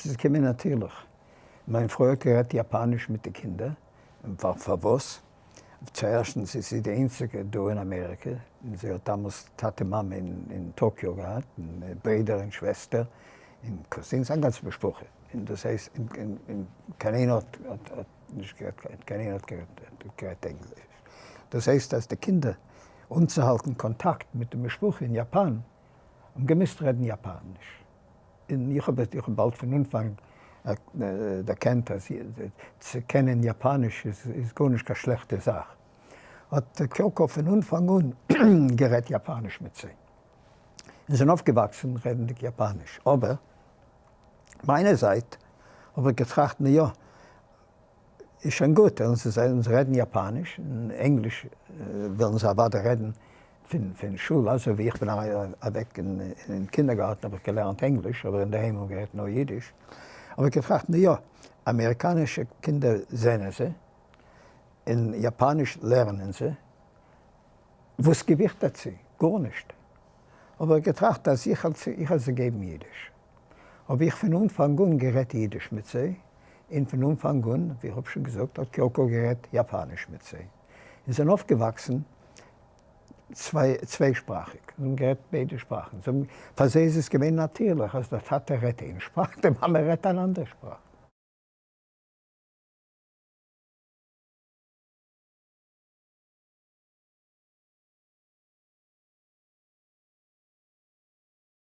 ס'איז געקומען נאטירליך. מיין פרוי האט גערעדט יאפאניש מיט די קינדער, און פארוואס? צוערשטנס איז זי די איינציגע דא אין אמעריקע, און זי האט דאמאלס טאטע מאמע אין טאקיאו געהאט, און ברידער און שוועסטער, און cousins, א גאנצע משפחה, און דאס הייסט און קיין איינער האט נישט גערעדט, קיין איינער האט גערעדט ענגליש. דאס הייסט אז די קינדער אנצוהאלטן קאנטאקט מיט די משפחה אין יאפאן האבן געמוזט רעדן יאפאניש. און איך האב איך האב באלד פון אנפאנג דערקענט אז צו קענען יאפאניש איז גארנישט קיין שלעכטע זאך. האט קיוקא פון אנפאנג אן גערעדט יאפאניש מיט זיי. און זענען אויפגעוואקסן רעדנדיג יאפאניש. אבער מיינע זייט האב איך געטראכט, נו יא, איז שוין גוט, אונז רעדן יאפאניש, און ענגליש וועלן זיי אוודאי רעדן פון שול, אזוי ווי איך בין אוועק אין קינדערגארטן האב איך געלערנט ענגליש, אבער אינדערהיים האב איך גערעדט נאר אידיש, האב איך געטראכט, נו יא, אמעריקאנישע קינדער זענען זיי, און יאפאניש לערנען זיי, וואס גיב איך דערצו? גארנישט. האב איך געטראכט אז איך וועל זיי געבן אידיש. האב איך פון אנפאנג אן גערעדט אידיש מיט זיי, און פון אנפאנג אן, ווי איך האב שוין געזאגט, האט קיוקא גערעדט יאפאניש מיט זיי, און זענען אויפגעוואקסן צוויי-שפראכיג, זיי האבן גערעדט ביידע שפראכן, פאר זיי איז עס געווען נאטירליך אז דער טאטע רעדט איין שפראך, די מאמע רעדט אן אנדערע שפראך.